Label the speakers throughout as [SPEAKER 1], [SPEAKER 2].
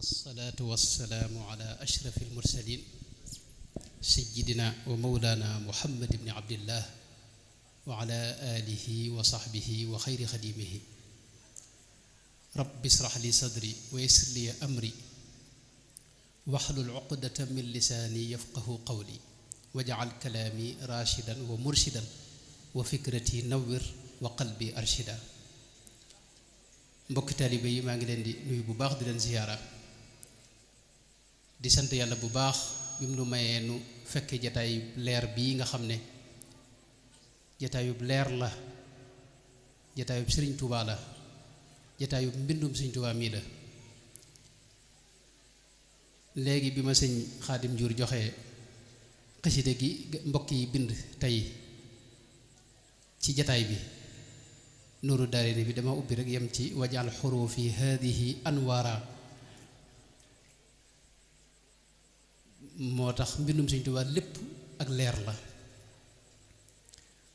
[SPEAKER 1] والصلاة والسلام على أشرف المرسلين سيدنا ومولانا محمد بن عبد الله وعلى آله وصحبه وخير خديمه رب اشرح لي صدري ويسر لي أمري واحلل عقدة من لساني يفقه قولي واجعل كلامي راشدا ومرشدا وفكرتي نور وقلبي أرشدا mbokk taalibe yi maa ngi leen di nuyu bu baax di leen ziyaara di sant yàlla bu baax bi mu nu mayee nu fekke jataay leer bii nga xam ne jataayub leer la jataayub Sëriñ Tuubaa la jataayub mbindum Sëriñ Tuubaa mii la léegi bi ma sëñ Xaadim Njuur joxe xasida gi mbokk yi bind tey ci jataay bi nuuru daarayni bi dama ubbi rek yem ci wajal xurufi haadihi anwaara moo tax mbindum Sëriñ Tuubaa lépp ak leer la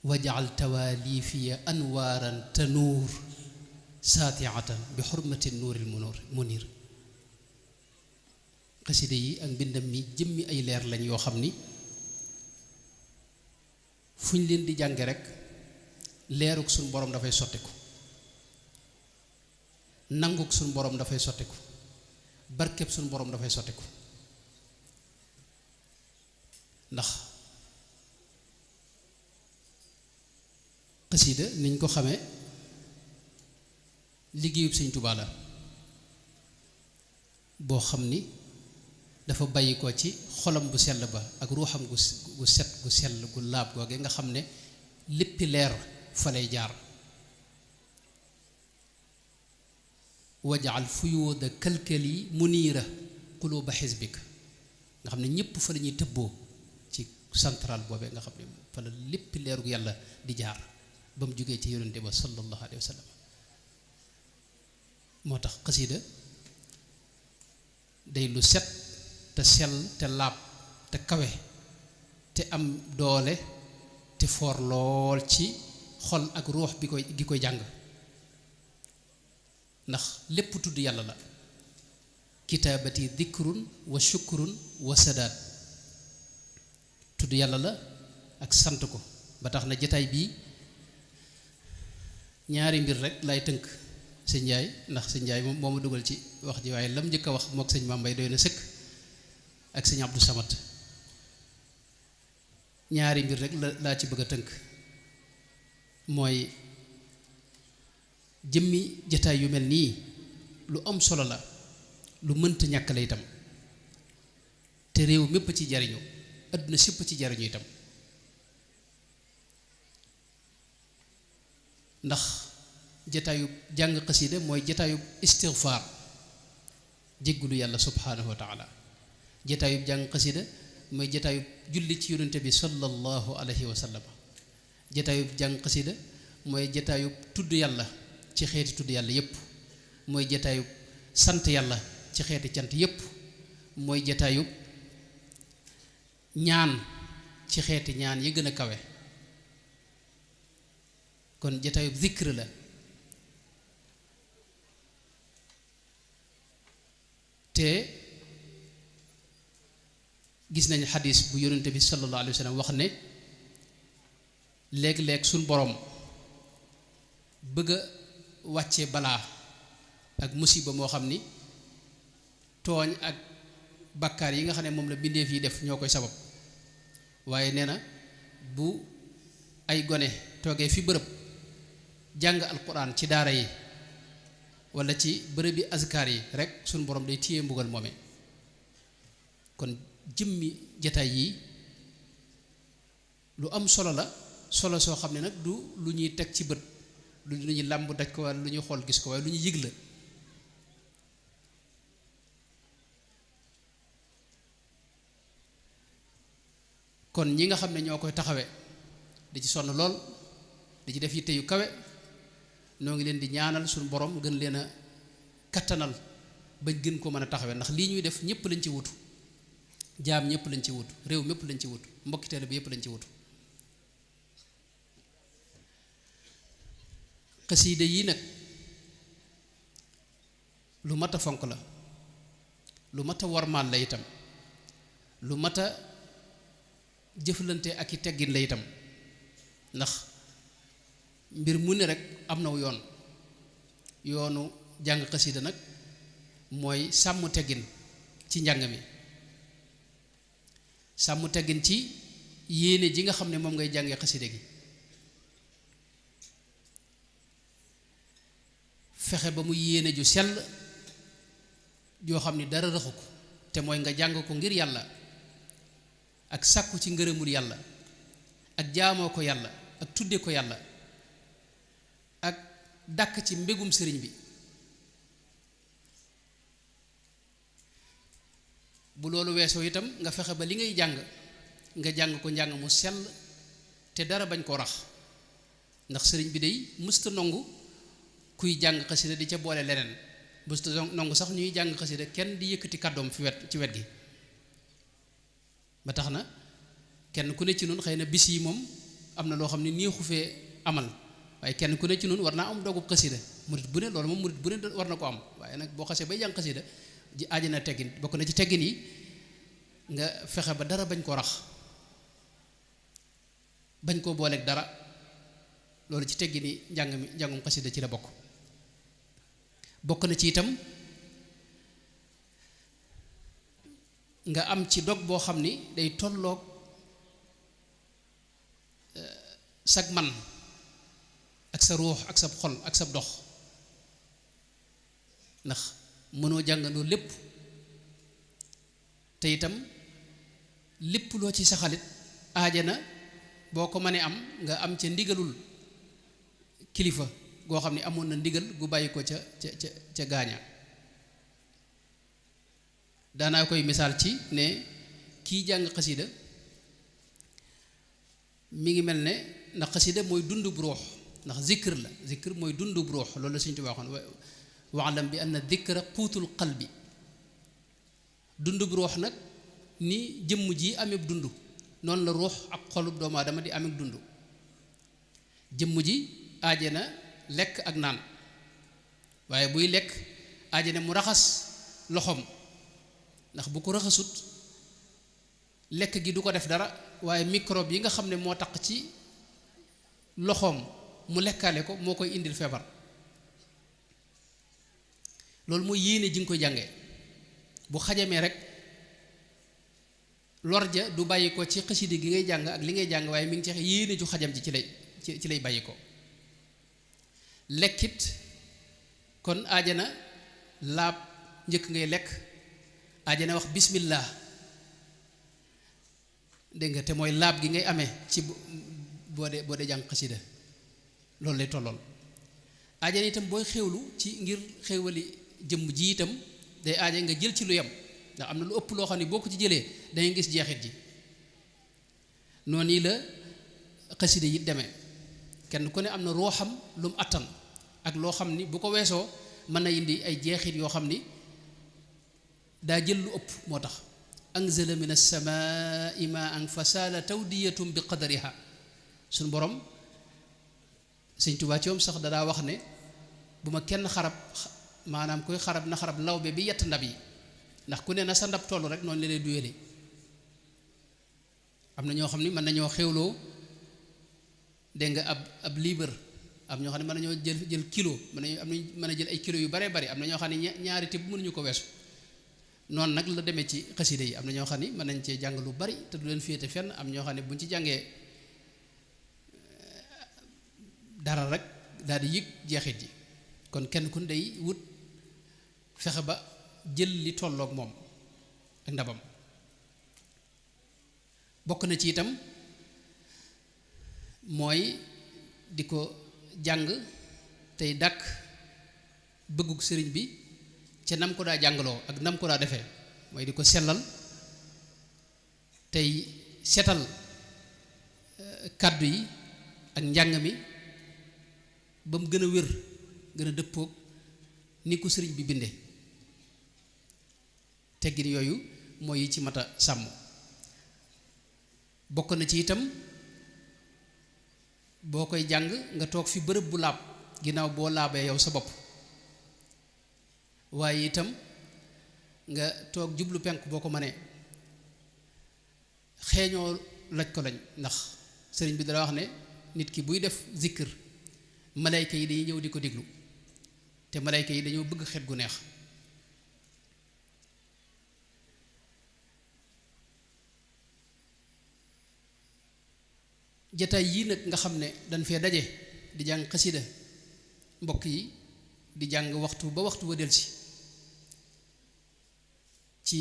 [SPEAKER 1] wajal tawaalifiya anwaaran tanuur saatiatan bi xurmati nuuril munir xasida yi ak mbindam mi jëmmi ay leer lañ yoo xam ni fu ñu leen di jànge rek leeruk suñu borom dafay sottiku nanguk suñu borom dafay sottiku barkeb suñu borom dafay sottiku ndax xasida niñ ko xamee liggéeyub Sëriñ Tuubaa la boo xam ni dafa bàyyi ko ci xolam bu sell ba ak ruuxam gu set gu sell gu laab googe nga xam ne léppi leer fa lay jaar wajaal fuyuuda kalkali muniira quluuba xisbik nga xam ne ñépp fa la ñuy tëbboo ci central boobee nga xam ne fa la léppi leeru yàlla di jaar ba mu jógee ci yonente ba sallallahu alayhi wa sallam moo tax xasida day lu set te sell te laab te kawe te am doole te foor lool ci xol ak ruux bi koy jàng ndax lépp tudd yàlla la kitaabati dikrun wa shukrun wa sadaat tudd yàlla la ak sant ko ba tax na jataay bii ñaari mbir rek lay tënk sëñ Njaay ndax sëñ Njaay moom moo ma dugal ci wax ji waaye lam njëkk a wax mook sëñ Mambay doy na sëkk ak sëñ Abdou Samad ñaari mbir rek laa ci bëgg a tënk mooy jëmmi jataay yu mel nii lu am solo la lu mënta ñàkk la itam te réew mépp ci jariñu àdduna sépp ci jariñu itam ndax jataayu jàng xasida mooy jataayu istigfaar jéggulu yàlla subhaanahu wa taala jataayu jàng xasida mooy jataayu julli ci yonente bi sallallahu alayhi wa sallam jataayu jàng xasida mooy jataayu tudd yàlla ci xeeti tudd yàlla yépp mooy jataayu sant yàlla ci xeeti cant yépp mooy jataayu ñaan ci xeeti ñaan yi gën a kawe kon jataayu zikr la te gis nañ xadis bu yonente bi sallallahu alayhi wa sallam wax ne léeg-léeg suñ boroom bëgg a wàcce balaa ak musiba moo xam ni tooñ ak bakkaar yi nga xam ne moom la bindeef yi def ñoo koy sabab waaye nee na bu ay gone toogee fi bërëb jàng alquran ci daara yi walla ci bërëb bi azkar yi rek suñ boroom day téye mbugal moome kon jëmmi jataay yi lu am solo la solo soo xam ne nag du lu ñuy teg ci bët lu ñuy làmb daj ko walla lu ñuy xool gis ko waaye lu ñuy yëg la kon ñi nga xam ne ñoo koy taxawe di ci sonn lool di ci def yitte yu kawe noo ngi leen di ñaanal suñu borom gën leen a kattanal bañ gën ko mën a taxawe ndax lii ñuy def ñëpp lañ ci wutu jaam ñëpp lañ ci wutu réew mépp lañ ci wutu mbokki taalibe bi yëpp lañ ci wutu xasiida yi nag lu mat a fonk la lu mat a wormaal la itam lu mat a jëflante ak i teggin la itam ndax mbir mu ne rek am na yoon yoonu jàng xasida nag mooy sàmm teggin ci njàng mi sàmm teggin ci yéene ji nga xam ne moom ngay jàngee xasida gi fexe ba mu yéene ju sell joo xam ni dara raxu ko te mooy nga jàng ko ngir yàlla ak sàkku ci ngërëmul yàlla ak jaamoo ko yàlla ak tudde ko yàlla ak dàkk ci mbégum sëriñ bi bu loolu weesoo itam nga fexe ba li ngay jàng nga jàng ko njàng mu sell te dara bañ koo rax ndax sëriñ bi day mësta nongu kuy jàng xasida di ca boole leneen mësta nongu sax ñuy jàng xasida kenn di yëkkati kàddoom ci wet gi ba tax na kenn ku ne ci noonu xëy na bis yi moom am na loo xam ne nii xufee amal waaye kenn ku ne ci noonu war naa am doogub xasida murit bu ne loolu moom murit bu ne war na ko am waaye nag boo xasee bay jàng xasida ji aaji na teggin bokk na ci teggin yi nga fexe ba dara bañ koo rax bañ koo booleeg dara loolu ci teggin yi njàngum xasida ci la bokk na ci itam nga am ci dog boo xam ni day tolloog sag man ak sa ruux ak sa xol ak sa dox ndax mënoo jàngandoo lépp te itam lépp loo ci saxalit aaja na boo ko mënee am nga am ca ndigalul kilifa goo xam ne amoon na ndigal gu bàyyi ko ca gaaña daanaa koy misaal ci ne kii jàng xasida mi ngi mel ne ndax xasida mooy dundub ruux ndax zikr mooy dundub ruux loolu la Sëñ Tuubaa waxoon waalam bi anna dikra quutul qalbi dundub ruux nag ni jëmm ji amee dund noonu la ruux ak xolub doomu aadama di amee dund jëmm ji aaje na lekk ak naan waaye buy lekk aaje na mu raxas loxoom ndax bu ko raxasut lekk gi du ko def dara waaye microbe yi nga xam ne moo taq ci loxoom mu lekkaale ko moo koy indil feebar loolu mooy yéene ji nga koy jàngee bu xajamee rek lor ja du bàyyi ko ci xasida gi ngay jàng ak li ngay jàng waaye mi ngi ci yéene ju xajam ji ci lay bàyyi ko lekkit kon aajana laab njëkk ngay lekk aajana wax bismillah dégg nga te mooy laab gi ngay amee ci boo dee jàng xasida loolu lay tollool aajana itam booy xéewlu ci ngir xéewali jëmm ji itam day aaja nga jël ci lu yem ndax am na lu ëpp loo xam ne boo ko ci jëlee dangay gis jeexit ji noonu yi la xasida yi demee kenn ku ne am na rooxam lu mu attan ak loo xam ni bu ko weesoo mën na indi ay jeexit yoo xam ni daa jël lu ëpp moo tax anzala min as-samaa'i maa'an fasaala tawdiyatum bi qadariha suñu borom Sëñ Tuubaa ci moom sax dadaa wax ne bu ma kenn xarab maanaam kuy xarab na xarab lawbe bi yett ndab yi ndax ku ne na sa ndab tollu rek noonu la lay duyale am na ñoo xam ni mën nañoo xewloo dégg nga ab liibar am ñoo xam ne mën nañoo jël kilo mën a jël ay kilo yu bare bari am na ñoo xam ne ñaari tibb mënuñu ko weesu noonu nag la demee ci xasida yi am na ñoo xam ni mën nañ cee jàng lu bari te du leen féete fenn am ñoo xam ne buñ ci jàngee dara rek daal di yëg jeexit ji kon kenn kun day wut fexe ba jël li tolloog moom ak ndabam bokk na ci itam mooy di ko jàng tey dàkk bëggug sëriñ bi ca nam ko daa jàngaloo ak nam ko daa defee mooy di ko sellal tey setal kàddu yi ak njàng mi ba mu gën a wér gën a dëppoog ni ko sëriñ bi binde teggin yooyu mooy yi ci mat a sàmm bokk na ci itam boo koy jàng nga toog fi bërëb bu laab ginnaaw boo laabee yow sa bopp waaye itam nga toog jublu penk boo ko mënee xeeñoo laj ko lañ ndax sëriñ bi dara wax ne nit ki buy def zikr malayka yi dañuy ñëw di ko déglu te malayka yi dañoo bëgg xet gu neex jataay yii nag nga xam ne dañ fee daje di jàng xasida mbokk yi di jàng waxtu ba waxtu wa delsi ci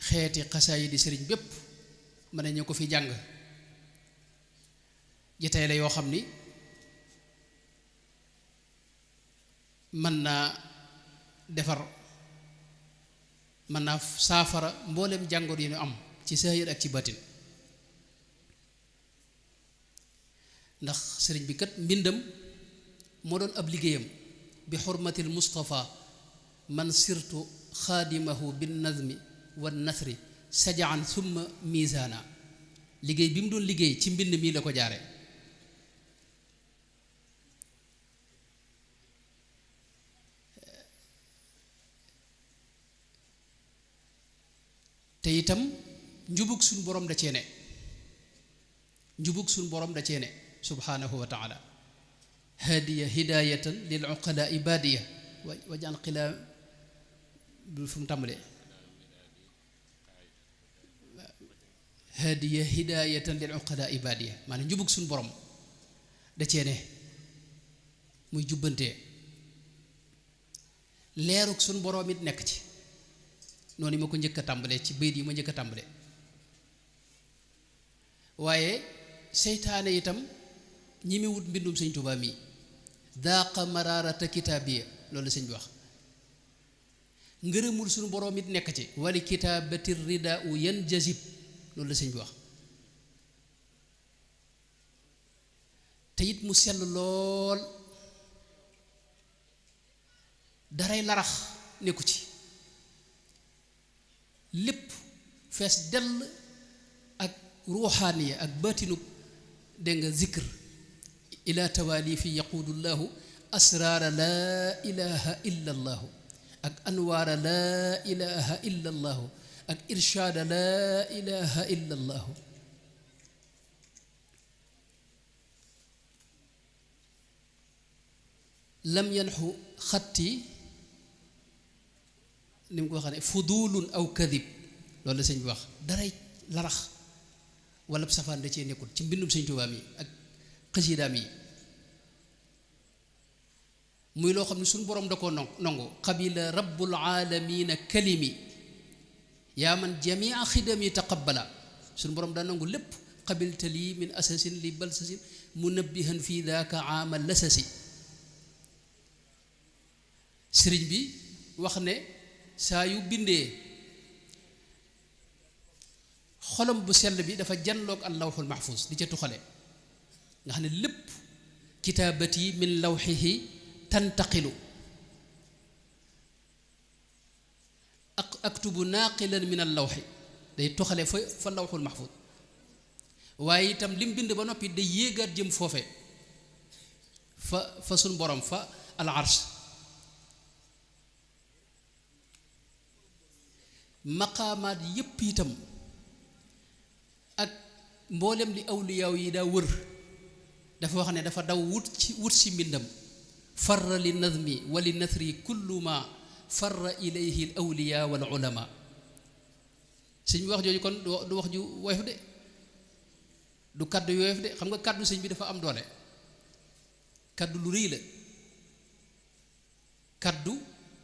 [SPEAKER 1] xeeti xasaay di sëriñ bépp mën nañu ko fi jàng jataay la yoo xam ni mën naa defar mën naa saafara mboolem jàngoor yi ñu am ci saahir ak ci batin ndax sëriñ bi kat mbindam moo doon ab liggéeyam bi xurmatil Mustafa man sirtu xaadimahu bin nazmi wan nasri sajaan summa misaana liggéey bi mu doon liggéey ci mbind mii la ko jaare te itam njubug suñ borom da cee ne njubug suñ borom da cee ne subhanahu wa taala hadiya hidayatan lil uqala ibadiya wajan qila fu mu tàmbalee hadiya hidayatan lil uqala ibadiya maanaam njubug suñ borom da cee ne muy jubbantee leerug suñ borom it nekk ci noonu yi ma ko njëkk a tàmbalee ci bayit yi ma njëkk a tàmbalee waaye seytaane itam ñi mi wut mbindum sëñ Tuubaa mi daaqa maraarata kitaabiya loolu la sëñ bi wax ngërëmul suñu boroom it nekk ci wali kitaabati ridaa u yan jazib loolu la sëñ bi wax te it mu sell lool daray larax nekku ci lépp fees dell ak ruuxaaniya ak baatinub dégg nga zikr ila tawaali fi yaquudu llahu asraara laa ilaha illa allahu ak anwaara laa ilaha illa allahu ak irshaada laa ilaha illa allahu lam yanxu xatti ni mu ko waxee ne fudulun aw kadib loolu la sëñ bi wax daray larax wala safaan da cee nekkul ci mbindum sëñ Tuubaa mi ak xasiidaam yi muy loo xam ne suñu boroom da koo nongu qabila rabbul aalamiina kalimi yaa man jamia xidami taqabbala suñu boroom daa nangu lépp qabilta lii min asasin li balsasin munabbihan fii daaka aamal lasasi sëriñ bi wax ne saa yu bindee xolam bu sell bi dafa janloog al lawxul mahfuz di ca tuxale nga xam ne lépp kitaabati min lawxihi tantaqilu aktubu naaqilan min al lawxi day tuxale fa lawxul mahfuz waaye itam lim bind ba noppi day yéegaat jëm foofe fa suñ borom fa al arsh maqaamaat yépp itam ak mboolem li awliyaaw yi daa wër dafa wax ne dafa daw wut si mbindam farra li nazmi wa li nasri kullu ma farra ilayhi al awliyaa wal ulama sëñ bi wax jooju kon du wax ju woyof de du kaddu woyof de xam nga kaddu sëñ bi dafa am doole kaddu lu rëy la kaddu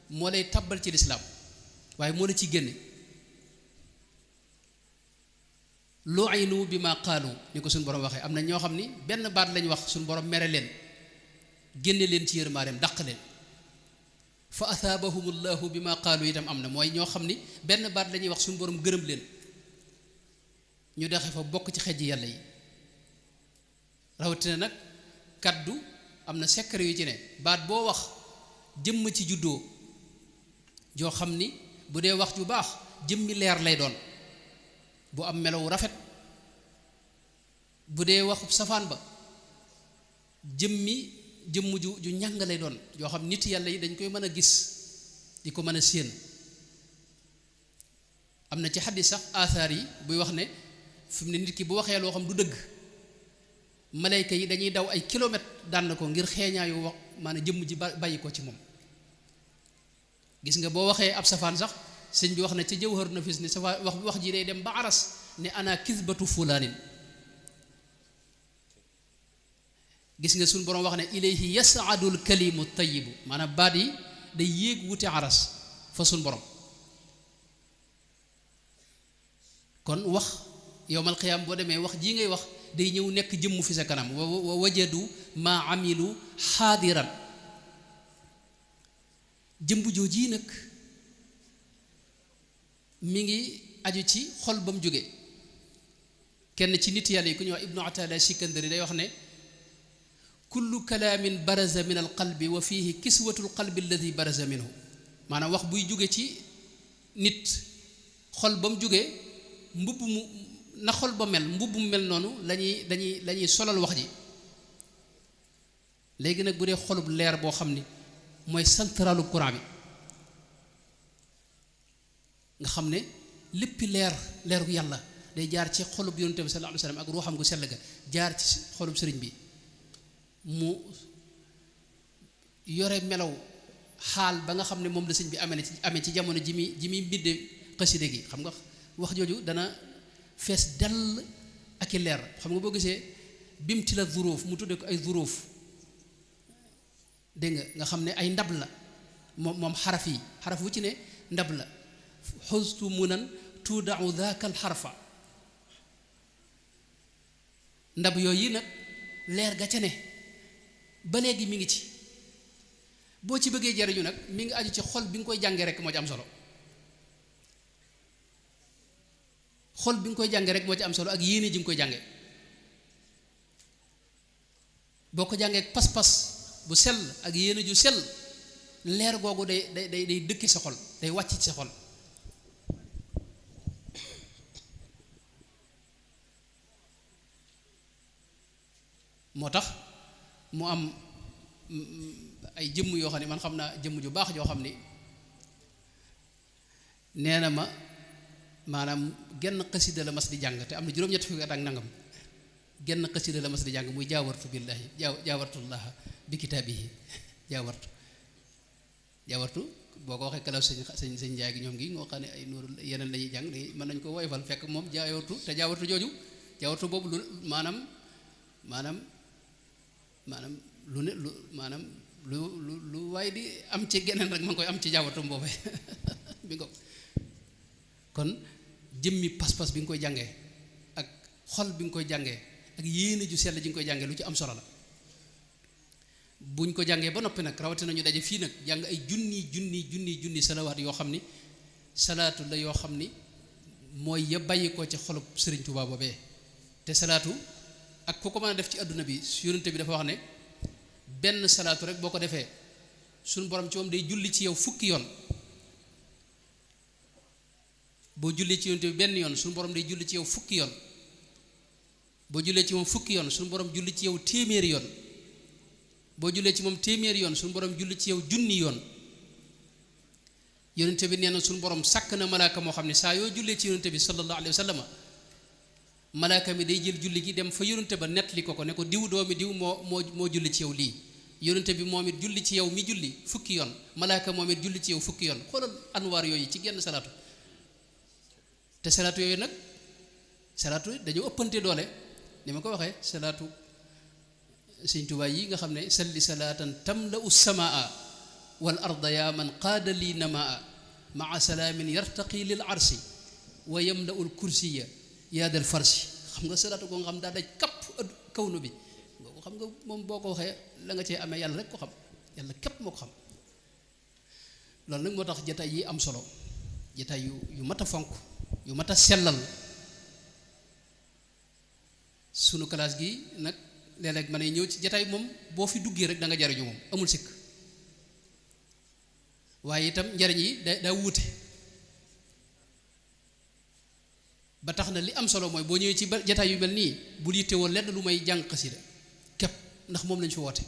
[SPEAKER 1] moo lay tabbal ci lislaam waaye moo la ci génne lu'inu bi ma qaalu ni ko suñu borom waxee am na ñoo xam ni benn baat lañ wax suñu borom mere leen génne leen ci yërmaareem dàq leen fa athaabahumullahu bi ma qaalu itam am na mooy ñoo xam ni benn baat la ñuy wax suñu borom gërëm leen ñu dexe fa bokk ci xejji yàlla yi rawatina nag kaddu am na secret yu ci ne baat boo wax jëmm ci juddoo joo xam ni bu dee wax ju baax jëmmi leer lay doon bu am melow rafet bu dee waxu safaan ba jëmm ju ñàng lay doon yoo xam nit yàlla yi dañ koy mën a gis di ko mën a séen am na ci xaddis sax athar yi buy wax ne fi mu ne nit ki bu waxee loo xam du dëgg malayka yi dañuy daw ay kilomètres daan ko ngir xeeñaayu wax maanaam jëmm ji bàyyi ko ci moom. gis nga boo waxee ab safaan sax sëñ bi wax na ci jawharu nafis ne safa wax ji day dem ba aras ne ana kisbatu fulaanin. gis nga suñu borom wax ne ilayhi yasaadul kalimu tayibu maanaam baat yi day yéeg wuti aras fa suñu borom. kon wax yowmal qiyaam boo demee wax jii ngay wax day ñëw nekk jëmm fi sa kanam wa wajadu maa amilu xaadiran. jëmb jooji nag mi ngi aju ci xol ba mu jóge kenn ci nit yàlla yi ku ñuy wax ibnu ataala sikandari day wax ne kullu kalaamin baraza min al qalbi wa fihi kiswatul qalbi alladi baraza minhu maanaam wax buy jóge ci nit xol ba mu jóge mbubb mu na xol ba mel mbubb mu mel noonu lañuy solal wax ji. léegi nag bu dee xolub leer boo xam ni mooy centralu courant bi nga xam ne léppi leeru yàlla day jaar ci xolub yonent bi sallallahu alayhi wa sallam ak ruuxam gu sell ga jaar ci xolub sëriñ bi mu yore melaw xaal ba nga xam ne moom la sëñ bi amee ci jamono ji muy mbidde xaside gi xam nga wax jooju dana fees dell ak i leer xam nga boo gisee bimti la zuruuf mu tudde ko ay zuruuf dégg nga xam ne ay ndab la moom xaraf yi xaraf wu ci ne ndab la xustu munan tuudau daakal xarfa ndab yooyu nag leer ga ca ne ba léegi mi ngi ci boo ci bëggee jariñu nag mi ngi aju ci xol bi nga koy jàngee rek moo ci am solo xol bi nga koy jàngee rek moo ci am solo ak yéene ji nga koy jàngee boo ko jàngee pas-pas bu sell ak yéene ju sell leer googu day dëkki sa xol day wàcc ci sa xol moo tax mu am ay jëmm yoo xam ne man xam naa jëmm ju baax joo xam ni nee na ma maanaam genn xasida la mas di jàng te am na juróom-ñetti fukki at ak nangam genn xasida la mas di jàng muy jaawartu billaahi jaawartullaha bi kitaabihi jaawartu boo ko waxee kalaw sëñ njaay gi ñoom gi ngoo xam ne ay nuuru yeneen la ñuy jàng mën nañ ko woyofal fekk moom jaawartu te jaawartu jooju jaawartu boobu lu maanaam lu ne lu maanaam lu waaye di am ci geneen rek ma ngi koy am ci jaawartum boobu bi nga kon jëmmi pas-pas bi nga koy jàngee ak xol bi nga koy jàngee ak yéene ju sell ji nga koy jàngee lu ci am solo la buñ ko jàngee ba noppi nag rawatina ñu daje fii nag jàng ay junni salawaat yoo xam ni salaatu la yoo xam ni mooy ya bàyyi ko ci xolub Sëriñ Tuubaa boobee te salaatu ak ku ko mën a def ci àdduna bi yonent bi dafa wax ne benn salaatu rek boo ko defee suñu borom ci moom day julli ci yow fukki yoon boo jullee ci yonent bi benn yoon suñu borom day julli ci yow fukki yoon boo jullee ci moom fukki yoon suñu borom julli ci yow téeméeri yoon boo jullee ci moom téeméeri yoon suñu borom julli ci yow junni yoon yonent bi nee na suñu borom sàkk na malaaka moo xam ne saa yoo jullee ci yonent bi sallallahu alayhi wa sallam malaaka mi day jël julli gi dem fa yonent ba nettali ko ne ko diw doomi diw moo julli ci yow lii yonent bi moom it julli ci yow mi julli fukki yoon malaaka moom it julli ci yow fukki yoon xoolal anwaar yooyu ci genn salaatu te salaatu yooyu nag salaatu dañoo ëppante doole ni ma ko waxee salaatu Sëñ Tuubaa yi nga xam ne salli salaatan tamla'u samaa wal arda yaa man qaada lii namaa maa salaamin yartaqi lil arsi wa yamla'u l kursiya yaa dal farsi xam nga salaatu ko nga xam daa daj kapp kawnu bi xam nga moom boo ko waxee la nga cee amee yàlla rek ko xam yàlla képp moo ko xam loolu nag moo tax jataay yi am solo jataay yu mat a fonk yu mat a sellal sunu classe gi nag léeg-léeg ma ne ñëw ci jataay moom boo fi duggee rek da nga jariñu moom amul sikk waaye itam njariñ yi daa wuute ba tax na li am solo mooy boo ñëwee ci jataay yu mel nii bul yittewoo lenn lu may jàng xasida képp ndax moom lañ fi woote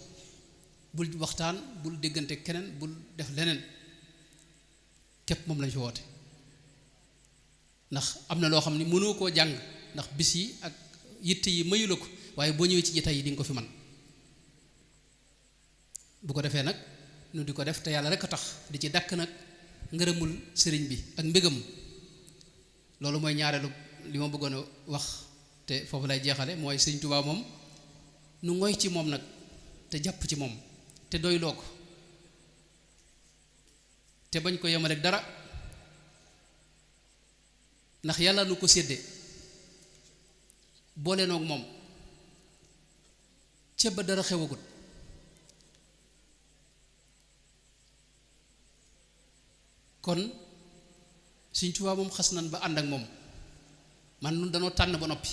[SPEAKER 1] bul waxtaan bul déggante keneen bul def leneen képp moom lañ fi woote ndax am na loo xam ne mënoo koo jàng ndax bis yi ak yitte yi mayu la ko waaye boo ñëwee ci jitaay yi di nga ko fi man bu ko defee nag nu di ko def te yàlla rek a tax di ci dakk nag ngërëmul sëriñ bi ak mbégam loolu mooy ñaareelu li ma bëggoon a wax te foofu lay jeexale mooy sëriñ Tuubaa moom nu ngoy ci moom nag te jàpp ci moom te doyloo ko te bañ ko yemaleeg dara ndax yàlla nu ko sédde boole noog moom ca ba dara xewagut kon Sëriñ Tuubaa moom xas nan ba ànd ak moom man nun danoo tànn ba noppi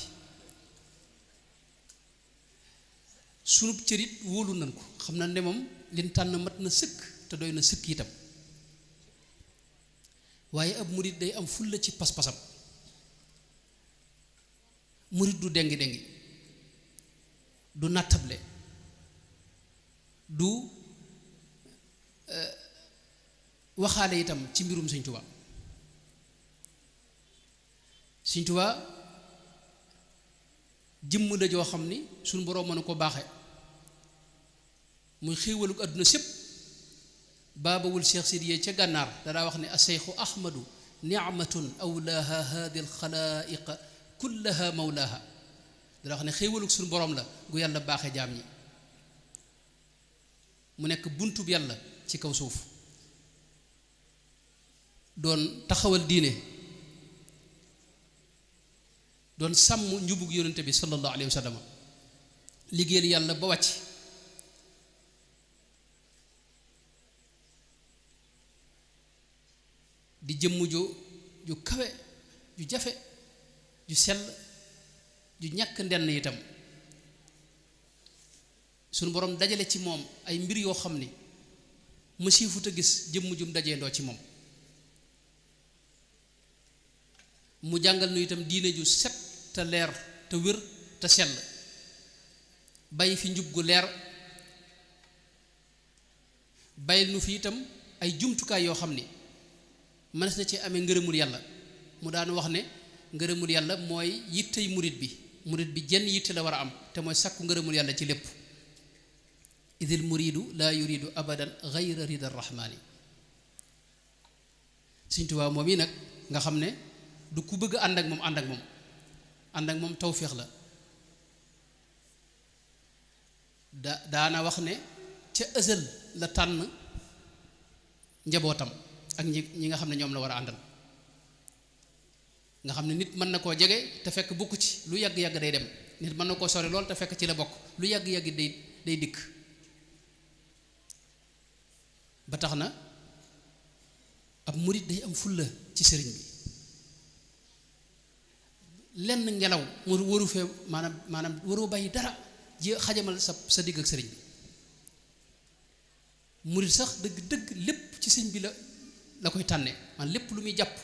[SPEAKER 1] sunub cërit wóolu nan ko xam na ne moom lin tànn mat na sëkk te doy na sëkk itam waaye ab murit day am fulla ci pas-pasam murit du dengi dengi du nattable du waxaale itam ci mbirum Sëriñ Tuubaa Sëriñ Tuubaa jëmm la joo xam ni suñu boroom mën na ko baaxe muy xéewaluk àdduna sépp baabawul Cheikh Sidiye ca gànnaar danaa wax ne aseyxu ahmadu nicmatun awlaaha haadi alxalaaiqa kullaha mawlaaha danaa wax ne xéewaluk suñu boroom la gu yàlla baaxe jaam ñi mu nekk buntub yàlla ci kaw suuf doon taxawal diine doon sàmm njubug yonente bi sallallahu alayhi wa sallam liggéeyal yàlla ba wàcc di jëmm ju kawe ju jafe ju sell ju ñàkk ndenn itam sunu borom dajale ci moom ay mbir yoo xam ni mësiifut a gis jëmm jum dajeendoo ci moom mu jàngal nu itam diine ju set te leer te wér te sell bàyyi fi njub gu leer bàyyil nu fi itam ay jumtukaay yoo xam ni mënees na ci amee ngërëmul yàlla mu daan wax ne ngërëmul yàlla mooy yittey murit bi jenn yitte la war a am te mooy sàkku ngërëmul yàlla ci lépp idil muridu laa yuridu abadan gayra rida rahmaani Sëriñ Tuubaa moom yi nag nga xam ne du ku bëgg ànd ak moom tawféex la daana wax ne ca ësël la tànn njabootam ak ñi nga xam ne ñoom la war a àndal nga xam ne nit mën na koo jege te fekk bokku ci lu yàgg-yàgg day dem nit mën na koo sori lool te fekk ci la bokk lu yàgg-yàgg day dikk ba tax na ab murit day am fulla ci sëriñ bi lenn ngelaw mu waru fee maanaam waroo bàyyi dara ji xajamal sa digg ak sëriñ bi murit sax dëgg lépp ci sëñ bi la koy tànnee man lépp lu muy jàpp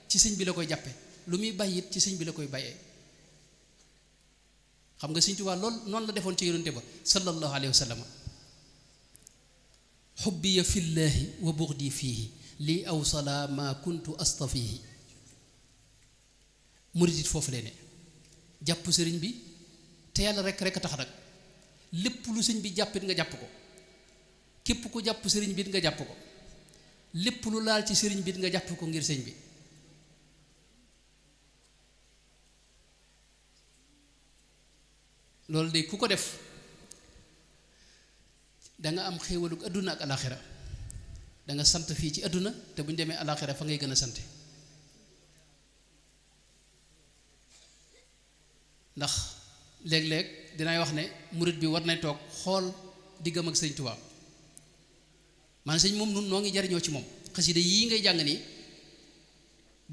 [SPEAKER 1] ci sëñ bi la koy jàppe lu muy bàyyi it ci sëñ bi la koy bàyyee xam nga Sëñ Tuubaa lool noonu la defoon ci yonente ba sallallahu alayhi wa sallam xubbiya fillaahi wa buxdi fiihi lii awsala ma kuntu astafihi murit it foofu lay ne jàpp sëriñ bi te yàlla rek a tax nag lépp lu sëñ bi jàppit nga jàpp ko képp ku jàpp sëriñ bi nga jàpp ko lépp lu laal ci sëriñ bi nga jàpp ko ngir sëñ bi loolu de ku ko def danga am xéewalug adduna ak alaxira danga sant fii ci adduna te bu ñu demee alaxira fa ngay gën a sante ndax léeg-léeg dinay wax ne murit bi war nay toog xool diggam ak sëñ Tuubaa man sëñ moom nun noo ngi jariñoo ci moom xasida yii ngay jàng nii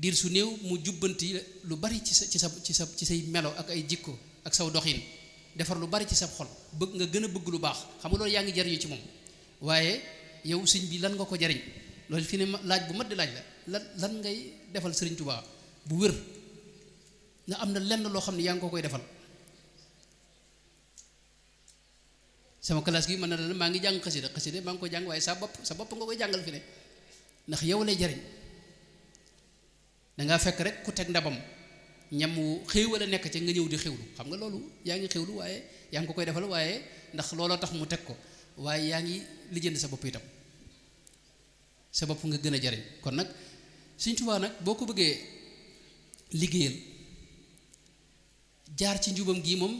[SPEAKER 1] diir su néew mu jubbanti lu bari ci say melo ak ay jikko ak saw doxin defar lu bari ci sa xol bëgg nga gën a bëgg lu baax xam nga loolu yaa ngi jariñu ci moom waaye yow sëñ bi lan nga ko jariñ loolu fi ne laaj bu mat di laaj la lan ngay defal sëriñ Tuubaa bu wér nga am na lenn loo xam ne yaa ngi ko koy defal sama classe gi mën na la maa ngi jàng xasida maa ngi koy jàng waaye sa bopp nga koy jàngal fi ne ndax yow lay jariñ dangaa fekk rek ku teg ndabam ñam wu xéewal a nekk ca nga ñëw di xewlu xam nga loolu yaa ngi xewlu waaye yaa ngi ko koy defal waaye ndax looloo tax mu teg ko waaye yaa ngi lijjanti sa bopp itam sa bopp nga gën a jariñ kon nag Sëñ Tuubaa nag boo ko bëggee liggéeyal jaar ci njubam gii moom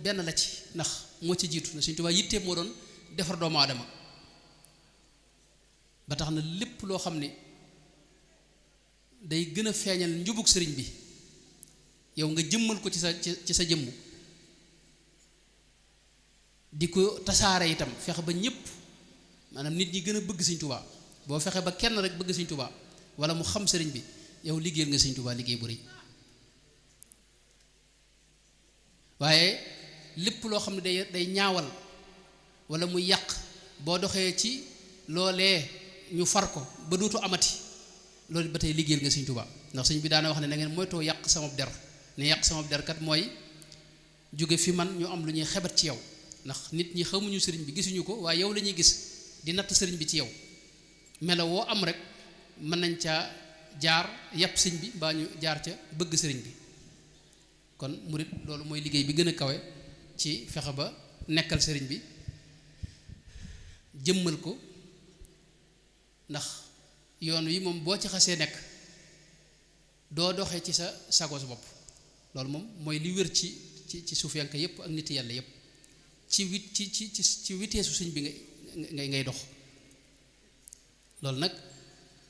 [SPEAKER 1] benn la ci ndax moo ci jiitu na Sëñ Tuubaa yitteem moo doon defar doomu aadama ba tax na lépp loo xam ne day gën a feeñal njubug sëriñ bi yow nga jëmmal ko ci sa jëmm di ko tasaare itam fexe ba ñëpp maanaam nit ñi gën a bëgg Sëñ Tuubaa boo fexe ba kenn rek bëgg Sëñ Tuubaa wala mu xam sëriñ bi yow liggéeyal nga Sëñ Tuubaa liggéey bu rëy waaye lépp loo xam ne day ñaawal wala muy yàq boo doxee ci loolee ñu far ko ba dootu amati loolu ba tey liggéeyal nga Sëñ Tuubaa ndax sëñ bi daana wax ne na ngeen moytoo yàq sama der ne yàq sama der kat mooy jóge fi man ñu am lu ñuy xebat ci yow ndax nit ñi xamuñu sëriñ bi gisuñu ko waaye yow la ñuy gis di natt sëriñ bi ci yow melo woo am rek mën nañ caa jaar yàpp sëñ bi mbaa ñu jaar ca bëgg sëriñ bi kon murit loolu mooy liggéey bi gën a kawe ci fexe ba nekkal sëriñ bi jëmmal ko ndax yoon wi moom boo ci xasee nekk doo doxee ci sa sagos bopp loolu moom mooy li wér ci suufiyanke yépp ak nit yàlla yépp ci witeesu sëñ bi ngay dox loolu nag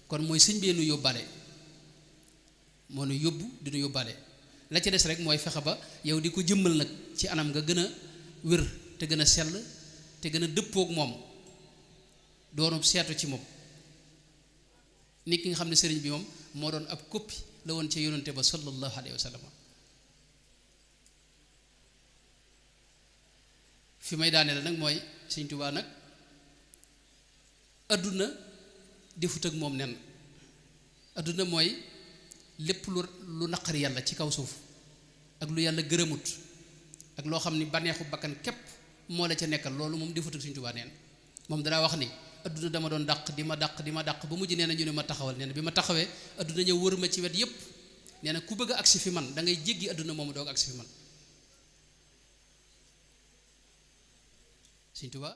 [SPEAKER 1] kon mooy sëñ bee nu yóbbaale moo nu yóbbu di nu yóbbaale la ca des rek mooy fexe ba yow di ko jëmmal nag ci anam nga gën a wér te gën a sell te gën a dëppook moom doonu seetu ci moom nit ki nga xam ne sëriñ bi moom moo doon ab koppi la woon ca yonante ba sallallahu alayhi wa sallam fi may daane la nag mooy Sëñ Tuubaa nag adduna defut ak moom nen adduna mooy lépp lu naqari yàlla ci kaw suuf ak lu yàlla gërëmut ak loo xam ni baneexu bakkan képp moo la ca nekkal loolu moom defut ak Sëñ Tuubaa neen moom danaa wax ni adduna dama doon dàq di ma dàq ba mujj nee na ñu ne ma taxawal nee na bi ma taxawee adduna ñëw wër ma ci wet yépp nee na ku bëgg a agsi fi man da ngay jéggi adduna moomu doog agsi fi man Sëñ Tuubaa